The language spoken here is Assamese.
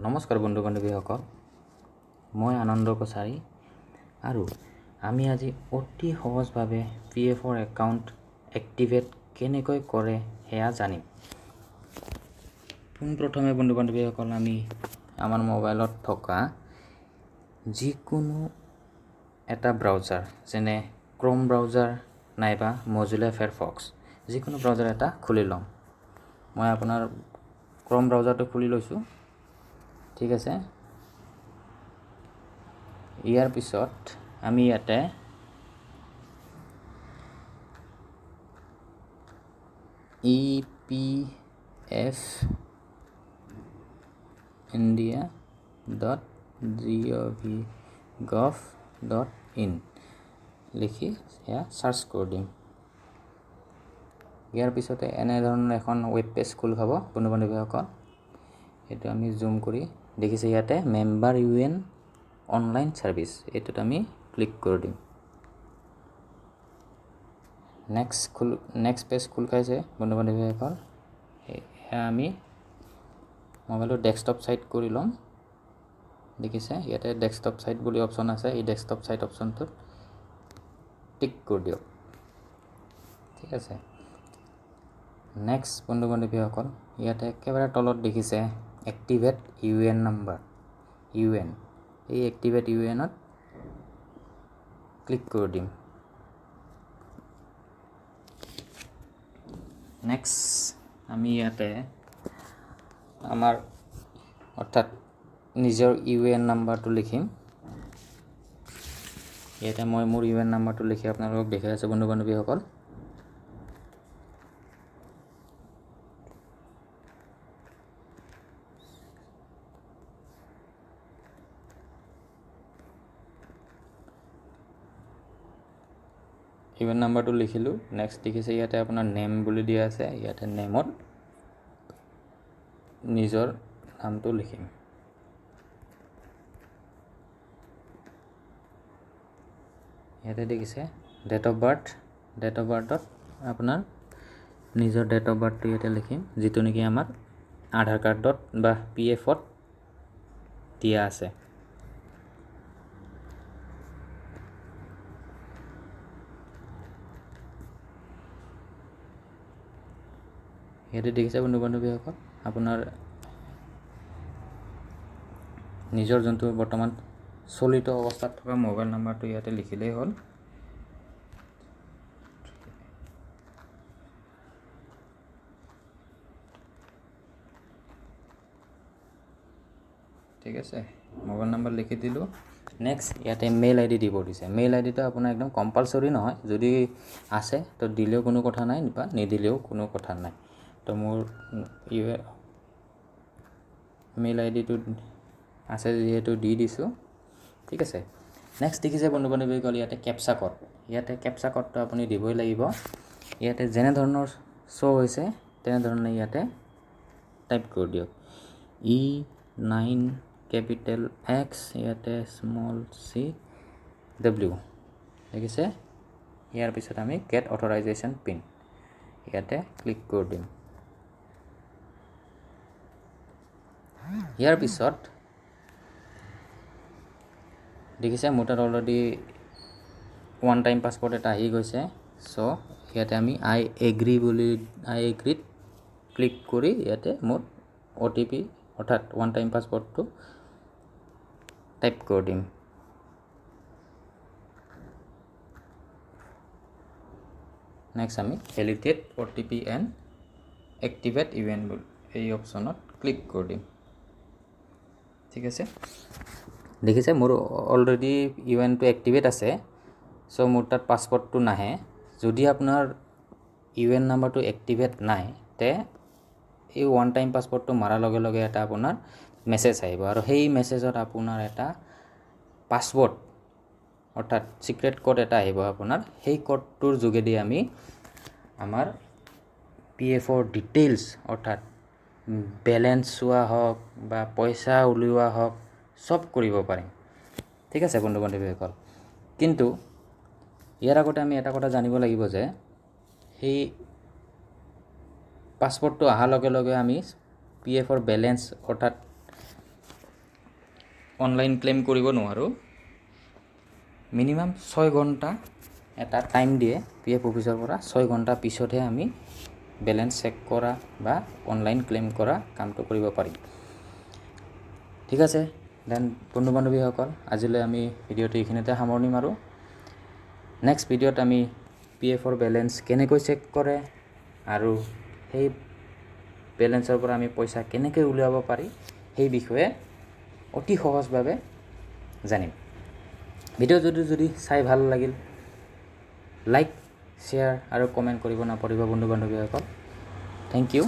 নমস্কাৰ বন্ধু বান্ধৱীসকল, মই আনন্দ কছাৰী আৰু আমি আজি অতি সহজভাৱে পি এফৰ একাউণ্ট এক্টিভেট কেনেকৈ কৰে সেয়া জানিম। পোনপ্ৰথমে বন্ধু বান্ধৱীসকল, আমি আমাৰ মোবাইলত থকা যিকোনো এটা ব্ৰাউজাৰ, যেনে ক্ৰ'ম ব্ৰাউজাৰ নাইবা মজিলা ফায়াৰফক্স, যিকোনো ব্ৰাউজাৰ এটা খুলি ল'ম। মই আপোনাৰ ক্ৰ'ম ব্ৰাউজাৰটো খুলি লৈছোঁ। ঠিক আছে, ইয়াৰ পিছত আমি ইয়াতে epfindia.gov.in লিখি সেয়া চাৰ্চ কৰি দিম। ইয়াৰ পিছতে এনেধৰণৰ এখন ৱেব পেজ খোল খাব বন্ধু বান্ধৱীসকল। এইটো আমি জুম কৰি দেখিছে ইয়াতে মেম্বাৰ ইউএন অনলাইন ছাৰ্ভিচ, এইটোত আমি ক্লিক কৰি দিম। নেক্সট পেজ খোল খাইছে বন্ধু বান্ধৱীসকল। সেয়া আমি মোবাইলটো ডেস্কটপ ছাইট কৰি ল'ম। দেখিছে ইয়াতে ডেস্কটপ ছাইট বুলি অপশ্যন আছে, এই ডেস্কটপ ছাইট অপশ্যনটোত টিক কৰি দিয়ক। ঠিক আছে, নেক্সট বন্ধু বান্ধৱীসকল, ইয়াতে একেবাৰে তলত দেখিছে activate U N number, U N, এই এক্টিভেট ইউ এনত ক্লিক কৰি দিম। নেক্সট আমি ইয়াতে আমাৰ অৰ্থাৎ নিজৰ ইউ এন নাম্বাৰটো লিখিম। ইয়াতে মই মোৰ ইউ এন নাম্বাৰটো লিখি আপোনালোকক দেখাই আছোঁ বন্ধু বান্ধৱীসকল। ইউ এন নাম্বাৰটো লিখিলোঁ। নেক্সট দেখিছে ইয়াতে আপোনাৰ নেম বুলি দিয়া আছে, ইয়াতে নেমত নিজৰ নামটো লিখিম। ইয়াতে দেখিছে date of birth, date of বাৰ্থত আপোনাৰ নিজৰ ডেট অফ বাৰ্থটো ইয়াতে লিখিম, যিটো নেকি আমাৰ আধাৰ কাৰ্ডত বা পি এফত দিয়া আছে। ইয়াতে দেখিছে বন্ধু বান্ধৱীসকল, আপোনাৰ নিজৰ যোনটো বৰ্তমান চলিত অৱস্থাত থকা মোবাইল নাম্বাৰটো ইয়াতে লিখিলেই হ'ল। ঠিক আছে, মোবাইল নাম্বাৰ লিখি দিলোঁ। নেক্সট ইয়াতে মেইল আই ডি দিব দিছে। মেইল আই ডিটো আপোনাৰ একদম কম্পালচৰি নহয়, যদি আছে তো দিলেও কোনো কথা নাই বা নিদিলেও কোনো কথা নাই। তো মোৰ ইউ মেইল আই ডিটো আছে যিহেতু দি দিছোঁ। ঠিক আছে, নেক্সট দেখিছে বন্ধু বান্ধৱীসকল, ইয়াতে কেপচা ক'ড, ইয়াতে কেপচা ক'ডটো আপুনি দিবই লাগিব। ইয়াতে যেনেধৰণৰ শ্ব' হৈছে তেনেধৰণে ইয়াতে টাইপ কৰি দিয়ক। ই 9 কেপিটেল এক্স, ইয়াতে স্মল চি ডব্লিউ, দেখিছে। ইয়াৰ পিছত আমি গেট অথৰাইজেশ্যন পিন ইয়াতে ক্লিক কৰি দিম। ইয়াৰ পিছত দেখিছে মোৰ তাত অলৰেডি ওৱান টাইম পাছৱৰ্ড এটা আহি গৈছে। চ' ইয়াতে আমি আই এগ্ৰী বুলি, আই এগ্ৰীত ক্লিক কৰি ইয়াতে মোৰ অ' টি পি অৰ্থাৎ ওৱান টাইম পাছৱৰ্ডটো টাইপ কৰি দিম। নেক্সট আমি validate O' T P and activate U N বুলি এই অপশ্যনত ক্লিক কৰি দিম। ঠিক আছে, দেখিছে মোৰ অলৰেডি ইউ এনটো এক্টিভেট আছে। চ' মোৰ তাত পাছপৰ্টটো নাহে। যদি আপোনাৰ ইউ এন নাম্বাৰটো এক্টিভেট নাই, তে এই ওৱান টাইম পাছপৰ্টটো মৰাৰ লগে লগে এটা আপোনাৰ মেছেজ আহিব আৰু সেই মেছেজত আপোনাৰ এটা পাছৱৰ্ড অৰ্থাৎ ছিক্ৰেট ক'ড এটা আহিব আপোনাৰ। সেই ক'ডটোৰ যোগেদি আমি আমাৰ পি এফৰ ডিটেইলছ অৰ্থাৎ বেলেঞ্চ চোৱা হওক বা পইচা উলিওৱা হওক, চব কৰিব পাৰিম। ঠিক আছে বন্ধু বান্ধৱীসকল, কিন্তু ইয়াৰ আগতে আমি এটা কথা জানিব লাগিব যে সেই পাছপৰ্টটো অহাৰ লগে লগে আমি পি এফৰ বেলেঞ্চ অৰ্থাৎ অনলাইন ক্লেইম কৰিব নোৱাৰোঁ। মিনিমাম 6 ঘণ্টা এটা টাইম দিয়ে পিএফ অফিচৰ পৰা। 6 ঘণ্টা পিছতহে আমি বেলেঞ্চ চেক কৰা বা অনলাইন ক্লেইম কৰা কামটো কৰিব পাৰিম। ঠিক আছে then বন্ধু বান্ধৱীসকল, আজিলৈ আমি ভিডিঅ'টো এইখিনিতে সামৰণি মাৰোঁ। নেক্সট ভিডিঅ'ত আমি পিএফৰ বেলেঞ্চ কেনেকৈ চেক কৰে আৰু সেই বেলেঞ্চৰ পৰা আমি পইচা কেনেকৈ উলিয়াব পাৰি, সেই বিষয়ে অতি সহজভাৱে জানিম। ভিডিঅ' যদি চাই ভাল লাগিল, লাইক, শ্বেয়াৰ আৰু কমেণ্ট কৰিব নাপাহৰিব বন্ধু বান্ধৱীসকল। Thank you.